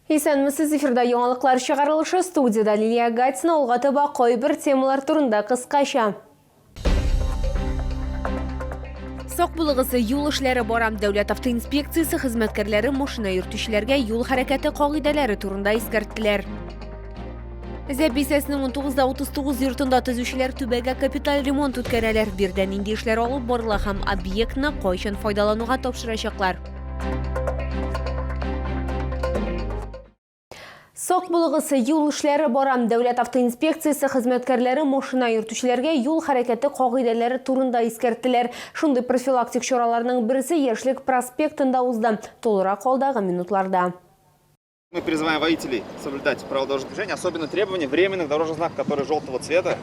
Исәнмесез, эфирда яңалыклар чыгарылышы, студиядә Лилия Гатина, алга таба кайбер темалар турында кыскача. Сак булыгыз, юл эшләре бара. Дәүләт автоинспекциясе хезмәткәрләре машина йөртүчеләргә юл хәрәкәте кагыйдәләре турында искәрттеләр. Зәб бистәсенең 19-39 йортында төзүчеләр түбәгә капиталь ремонт үткәрәләр. Биредә нинди эшләр алып барыла һәм объектны кайчан файдалануга тапшырачаклар? Сак булыгыз, юл эшләре бара. Дәүләт автоинспекциясе хезмәткәрләре машина йөртүчеләргә юл хәрәкәте кагыйдәләре турында искәрттеләр. Шундый профилактик чараларның берсе Яшьлек проспектында узды. Тулырак алдагы минутларда. Мы призываем водителей соблюдать правила дорожного движения, особенно требования временных дорожных знаков, которые желтого цвета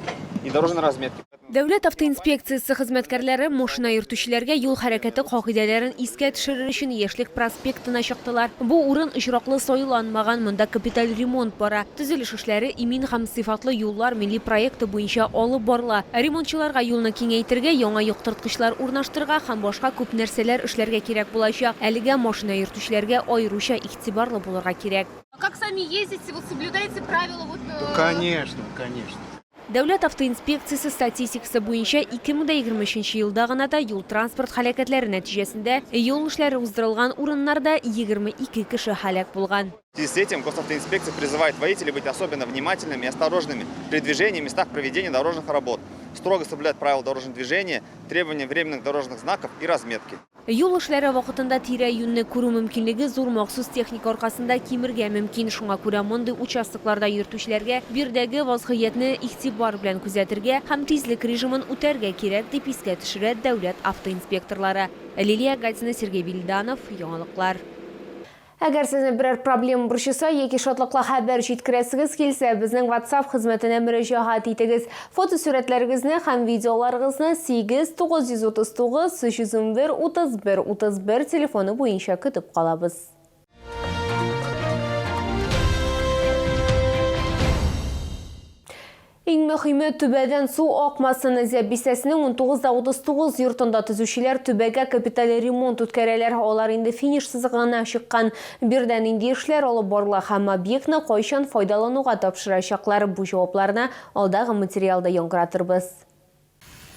и дорожной разметки. Дәүләт автоинспекциясе хезмәткәрләре машина йөртүчеләргә юл хәрәкәте кагыйдәләрен искә төшерер өчен Яшьлек проспектына чыктылар. Бу урын очраклы сайланмаган, монда капиталь ремонт бара. Төзелеш эшләре Имин һәм сыйфатлы юллар милли проекты буенча алып барыла. Ремонтчыларга юлны киңәйтергә, яңа яктырткычлар урнаштырырга һәм башка күп нәрсәләр эшләргә кирәк булачак. Әлегә машина йөртүчеләргә аеруча игътибарлы булырга кирәк. Как сами ездите, вот соблюдаете правила? Вот, э... Конечно, конечно. Дәүләт автоинспекциясе статистикасы буенча, 2023 елда гына да юл-транспорт һәлакәтләре нәтиҗәсендә юл эшләре уздырылган урыннарда 22 кеше һәлак булган. В связи с этим Госавтоинспекция призывает водителей быть особенно внимательными и осторожными при движении в местах проведения дорожных работ, строго соблюдать правила дорожного движения, требования временных дорожных знаков и разметки. Юл эшләре вакытында тирә-юньне күрү мөмкинлеге зур махсус техника аркасында кимергә мөмкин. Шуңа күрә мондый участокларда йөртүчеләргә биредәге вазгыятьне игътибар белән күзәтергә һәм тизлек режимын үтәргә кирәк, дип искә төшерә дәүләт автоинспекторлары. Лилия Гатина, Сергей Вильданов, Яңалыклар. Әгәр сезне берәр проблема борчыса яки шатлыклы хәбәр җиткерәсегез килсә, безнең WhatsApp хезмәтенә мөрәҗәгать итегез. Фотосурәтләрегезне һәм видеоларыгызны 8 939 311 31 31 телефоны буенча көтеп калабыз. Иң мөһиме, түбәдән су акмасын. Зәб бистәсенең 19-39 йортында төзүчеләр түбәгә капиталь ремонт үткәрәләр. Алар инде финиш сызыгына чыккан. Биредә нинди эшләр алып барыла һәм объектны кайчан файдалануга тапшырачаклар? Бу җавапларны алдагы материалда яңгыратырбыз.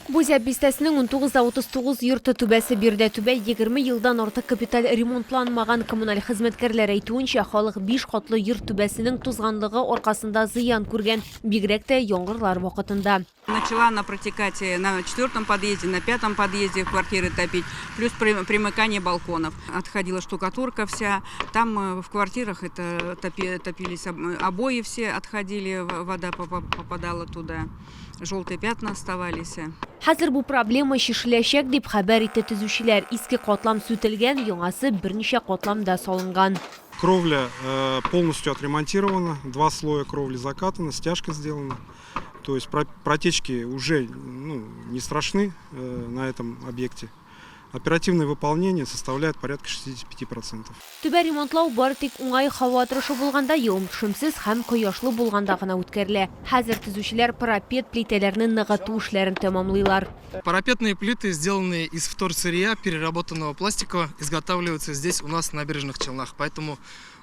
Бу Зәб бистәсенең 19-39 йорты түбәсе. Биредә түбә 20 елдан артык капиталь ремонтланмаган. Коммуналь хезмәткәрләр әйтүенчә, халык биш катлы йорт түбәсенең тузганлыгы аркасында зыян күргән, бигрәк тә яңгырлар вакытында. Начала она протекать на четвертом подъезде, на пятом подъезде квартиры топить, плюс примыкание балконов. Отходила штукатурка вся, там в квартирах это топились обои все, отходили, вода попадала туда. Желтые пятна оставались. Хәзер бу проблема чишеләчәк, дип хәбәр итте төзүчеләр. Иске катлам сүтелгән, яңасы берничә катламда салынган. Кровля полностью отремонтирована, два слоя кровли закатано, стяжка сделана. То есть протечки уже ну, не страшны на этом объекте. Оперативное выполнение составляет порядка 65%. Түбә ремонтлау бары тик уңай һава торышы булганда, явым-төшемсез һәм кояшлы булганда гына үткәрелә. Хәзер төзүчеләр парапет плитәләрне ныгыту эшләрен тәмамлыйлар. Парапетные плиты, сделанные из вторсырья, переработанного пластика, изготавливаются здесь у нас в Набережных Челнах. Поэтому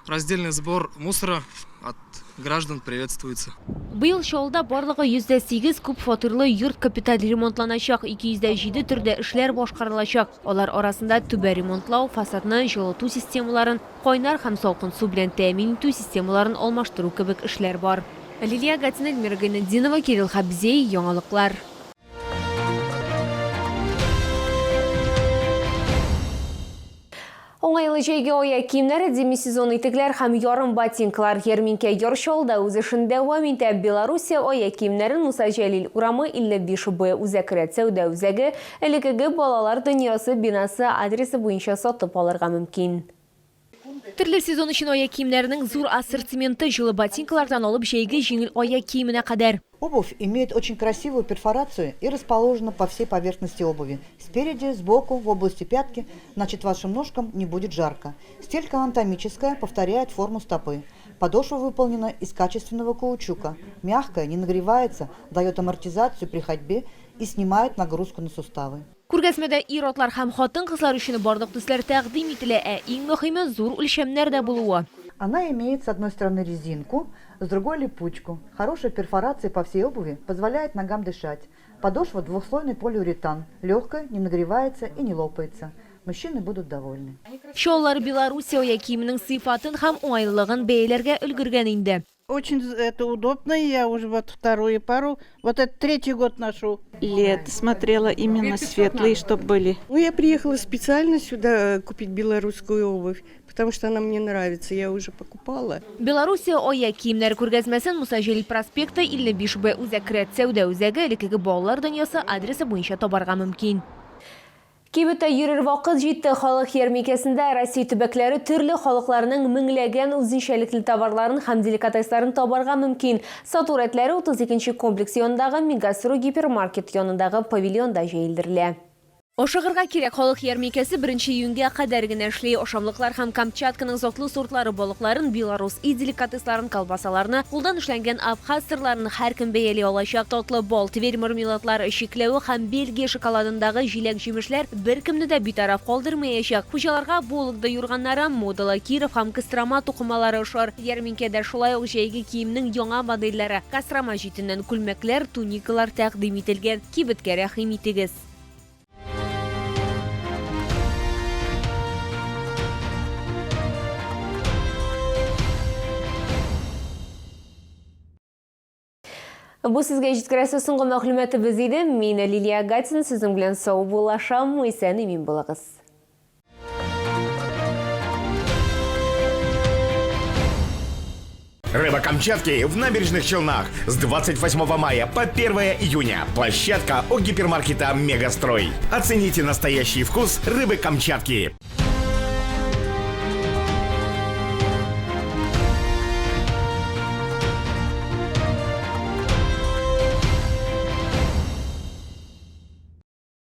раздельный сбор мусора от граждан приветствуется. Быел Чаллыда барлыгы 108 күп фатирлы йорт капиталь ремонтланачак, 207 төрдә эшләр башкарылачак. Алар арасында түбә ремонтлау, фасадны җылыту системаларын, кайнар һәм салкын су белән тәэмин итү системаларын алмаштыру кебек эшләр бар. Лилия Гатина, Эльмира Гайнетдинова, Кирилл Хабзей, Яңалыклар. Уңайлы җәйге аяк киемнәре, демисезон итекләр һәм ярым ботинкалар. Ярминкә Яр Чаллыда үз эшен дәвам итә. Белоруссия аяк киемнәрен Муса Җәлил урамы 55 Б үзәк рәт сәүдә үзәге, элеккеге Балалар дөньясы бинасы адресы буенча сатып алырга мөмкин. Төрле сезон өчен аяк киемнәренең зур ассортименты, җылы ботинкалардан алып җәйге җиңел аяк киеменә кадәр. Обувь имеет очень красивую перфорацию и расположена по всей поверхности обуви. Спереди, сбоку, в области пятки, значит вашим ножкам не будет жарко. Стелька анатомическая, повторяет форму стопы. Подошва выполнена из качественного каучука. Мягкая, не нагревается, дает амортизацию при ходьбе и снимает нагрузку на суставы. Күргәзмәдә ир-атлар һәм хатын-кызлар өчен барлык төсләр тәкъдим ителә, ә иң мөһиме, зур үлчәмнәрдә булуы. Она имеет с одной стороны резинку, с другой липучку. Хорошая перфорация по всей обуви позволяет ногам дышать. Подошва двухслойный полиуретан, легкая, не нагревается и не лопается. Мужчины будут довольны. Чаллылар Белоруссия аяк киеменең сыйфатын һәм уңайлылыгын бәяләргә өлгергән инде. Очень это удобно, я уже вот вторую пару, вот это третий год ношу. Лет смотрела именно светлые, чтобы были. Ну, я приехала специально сюда купить белорусскую обувь, потому что она мне нравится, я уже покупала. Белоруссия аяк киемнәре күргәзмәсен Муса Җәлил проспекты 55 Б Үзәк рәт сәүдә үзәге элеккеге балалар дөньясы адресы буенча табарга мөмкин. Кибеттә йөрер вакыт җитте. Халык ярминкәсендә Россия төбәкләре төрле халыкларының меңләгән үзенчәлекле товарларын һәм деликатесларын табарга мөмкин. Сату рәтләре 32 комплекс янындагы Мегастрой гипермаркет янындагы павильонда җәелдерелә. Ашыгырга кирәк, халык ярминкәсе 1 июньгә кадәр генә эшли. Ашамлыклар һәм Камчатканың затлы сортлары балыкларын, белорус ит деликатесларын, колбасаларны, кулдан эшләнгән абхаз сырларын һәркем бәяли алачак. Татлы бал, Тверь мармеладлары, чикләвек һәм Бельгия шоколадындагы җиләк-җимешләр беркемне дә битараф калдырмаячак. Хуҗаларга Вологда юрганнары, модалы Киров һәм Кострома тукымалары ошар. Ярминкәдә шулай ук җәйге киемнең яңа модельләре, Кострома җитеннән күлмәкләр, туникалар тәкъдим ителгән. Кибеткә рәхим итегез! Бу сезгә җиткерәсе соңгы мәгълүматыбыз иде. Мин Лилия Гатин сезнең белән саубуллашам. Исән имин булыгыз. Рыба Камчатки в набережных Челнах с 28 мая по 1 июня. Площадка у гипермаркета «Мегастрой». Оцените настоящий вкус рыбы Камчатки.